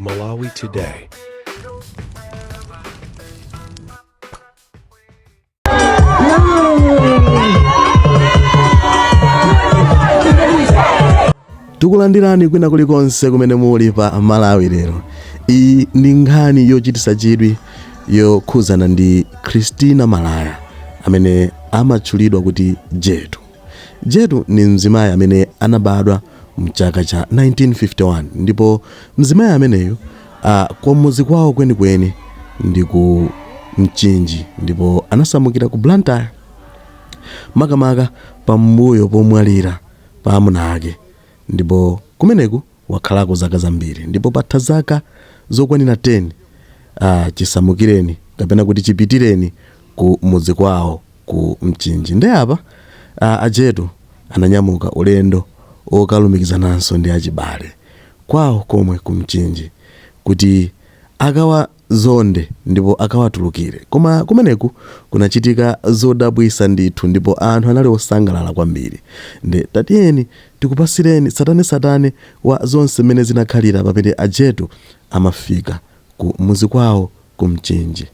Malawi Today. Tikulandirani kwina kulikonse kumene muli pa Malawi Lero. Iyi ndi nkhani yochititsa chidwi yokhuzana ndi Christina Malaya amene amatchulidwa kuti Jetu. Jetu ndi mzimayi amene anabadwa mchaka cha 1951 ndipo mzimayi ameneyu kumudzi kwawo kwenikweni ndi ku Mchinji ndipo anasamukira ku Blantyre makamaka pambuyo pomwalira pa amuna ake ndipo kumeneku wakhalako zaka zambiri ndipo patha zaka zokwanira 10 chisamukireni kapena kuti chipitireni ku mudzi kwawo ku Mchinji. Nde apa ajetu ananyamuka ulendo okalumikizananso ndi achibale kwawo komwe ku Mchinji kuti akawazonde ndipo akawatulukire. Koma kumeneku kunachitika zodabwisa ndithu ndipo anthu anali osangalala kwambiri. Nde tatiyeni tikupasireni tsatanetsatane wa zonse mmene zinakhalira pamene ajetu amafika ku mudzi kwawo ku Mchinji.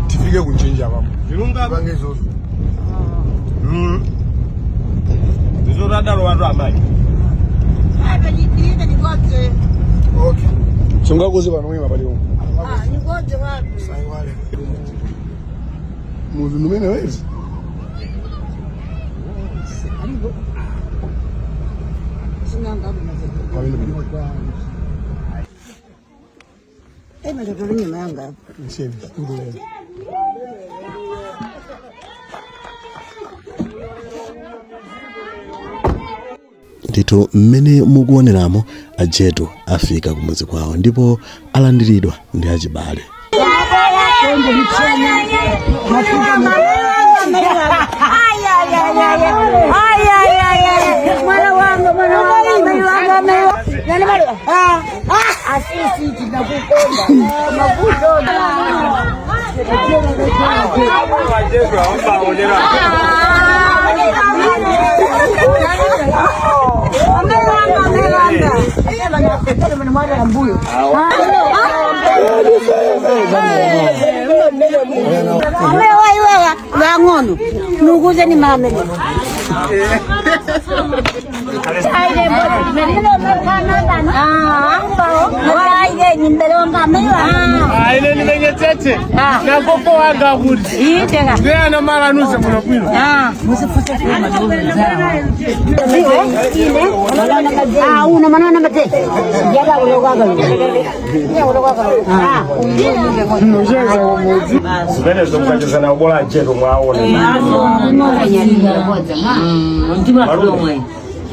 Tifike kunchinja pamo pange izozo. Okay, sungakuze pano mwima pali umo saiwale muzi numene wezi. Ndithu mmene mukuoneramo ajetu afika kumudzi kwawo ndipo alandiridwa ndi achibale. Vang'ono nukuze ni mame. Ine ndimenye tete nakoko wanga kuti ndiye ana malanuze muno bwino. Una manana mate. Zimenezo mukacheza nawo bola ajetu mwaona.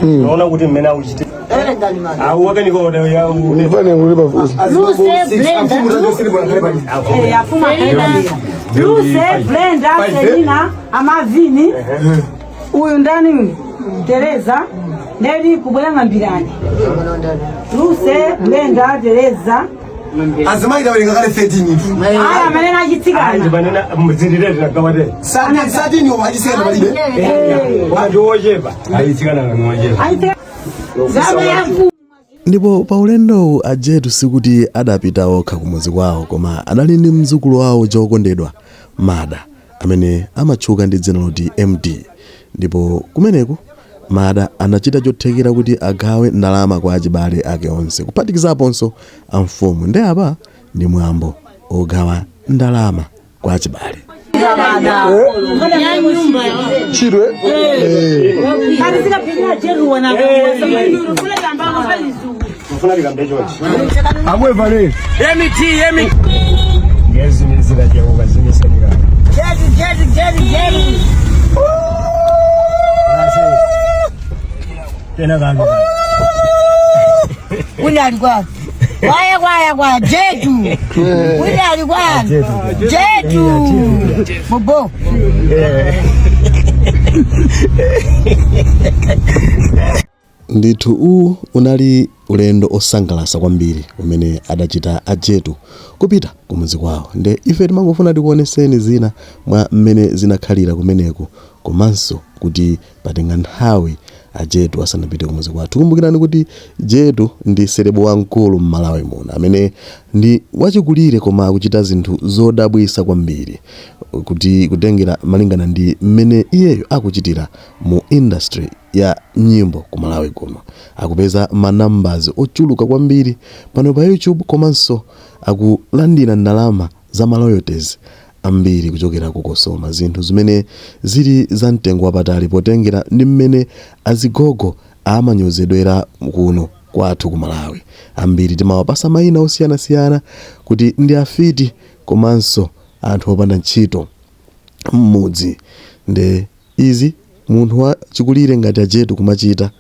Naona kuti mmene akuchite au wakanikoona yawu. Luse, Brenda, Selina, Amavini, uyu ndani uyu? Tereza, Neri kubwera ng'ambirani. Luse, Brenda, Tereza. Azimayi tawerenga kale 13 ifu. Aya manena achitsikana. Manena mzindireti nagawate. 13 omwe achitsikana palibe. Koma ndi wochepa achitsikana ngani wochepa. Ndipo pa ulendowu ajetu sikuti adapita okha kumudzi kwawo koma adali ndi mdzukulu wawo wokondedwa Mada amene amatchuka ndi dzina loti MD. Ndipo kumeneku Mada anachita chothekera kuti agawe ndalama kwa achibale ake onse kuphatikizaponso amfumu. Nde apa ndi mwambo ogawa ndalama kwa achibale. Chidwe. Mfuna likambe chonchi. Amwe vale. Ngezi nezirajebuka zinesanira. Tena kange. Wina ali kwa kwaya kwaya kwaya jetu. Wina ali kwa jetu. Bobo. Ndithu uwu unali ulendo osangalasa kwambiri umene adachita ajetu kupita kumudzi kwawo. Nde ife timangofuna tikuoneseni zina mwa mmene zinakhalira kumeneku. Komanso kuti patenga nthawi ajetu asanapite kumuzi kwathu. Kumbukirani kuti Jetu ndi celeb wamkulu m'Malawi muno amene ndi wachikulire koma akuchita zinthu zodabwisa kwambiri kuti kutengera malingana ndi mmene iyeyo akuchitira mu industry ya nyimbo ku Malawi kuno. Akupeza ma numbers ochuluka kwambiri pano pa YouTube komanso akulandira ndalama za ma royalties ambiri kuchokera ku COSOMA, zinthu zimene zili za mtengo wapatali potengera ndi mmene azigogo amanyozedwera kuno kwathu ku Malawi. Ambiri timawapasa mayina osiyanasiyana kuti ndi afiti komanso anthu opanda ntchito m'mudzi. Nde izi munthu wachikulire ngati ajetu kumachita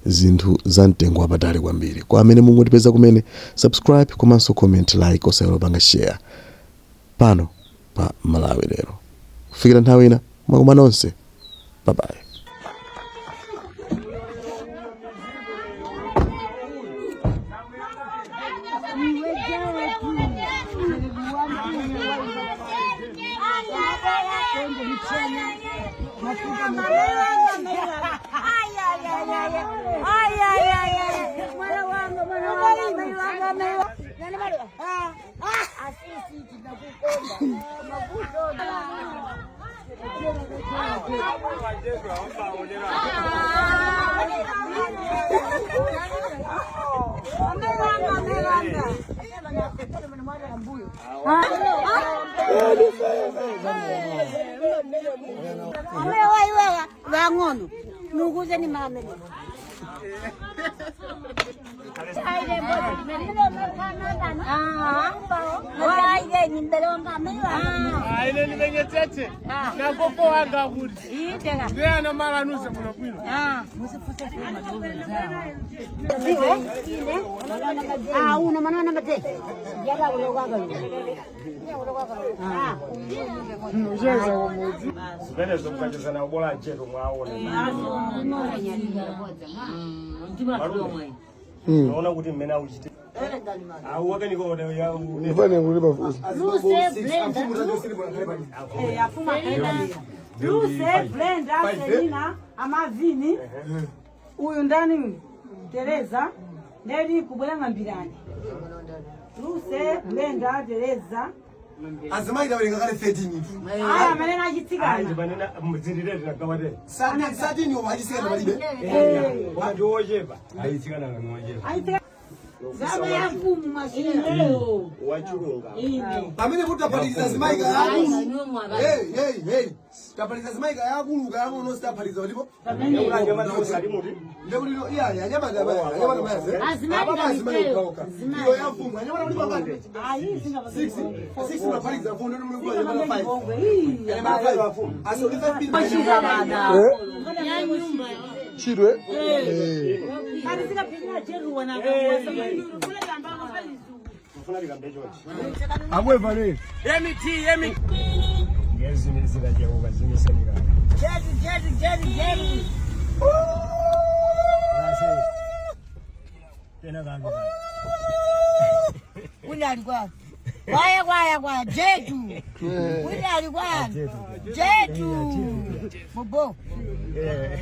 zinthu za mtengo wapatali kwambiri. Kwa amene mungotipeza kumene, subscribe komanso comment, like, osaiwala panga share pano pa Malawi Lero. Kufikira nthawi ina, mwakoma nonse, bye bye. Vang'ono nukuze ni mame. Ine ndimenyetsetse nagogo wanga kuti ndiye anamalanuze muno bwino. Una manana mate. Zimenezo mukacheza nawo bola ajetu mwaona. Unaona kuti mmene akuchita. Auwakaniko ya. Luse, Brenda, Selina, Amavini, uyu ndani uyu? Tereza, ndedi kubwera ng'ambirani. Luse, Brenda, Tereza. Azimayi tawerenga kale 13 itu. Aya amene achitsikana. Panena mzindirete nagawate. 13 omwe achisikana palibe. Koma ndi wochepa. Ayitsikana ngani wochepa. Achitsikana. Zama ya mfumu mwashina. Wachulunga. Pamene kuti taphatikiza azimayi kayakulu, hey hey hey, taphatikiza azimayi kayakulu kayang'ono, sitaphatikiza palipo. Anyamata osalimuti. Ndekuti iya, anyamata anyamata mayaze apa azimayi okhaokha iyo ya mfumu anyamata kuti pangati 6 6 unaphatikiza mfumu, ndikuti muli anyamata 5, anyamata 5 aso ndi 5 chidwe. Mfuna likambe chonchi. Akwevale mt mt. Ngezine zikacheuka zinisenikana. Jetu, jetu, jetu, jetu. Tena kange. Wina alikuwa. Kwaya, kwaya, kwaya. Jetu. Wina alikuwa. Jetu. Bobo. Eh.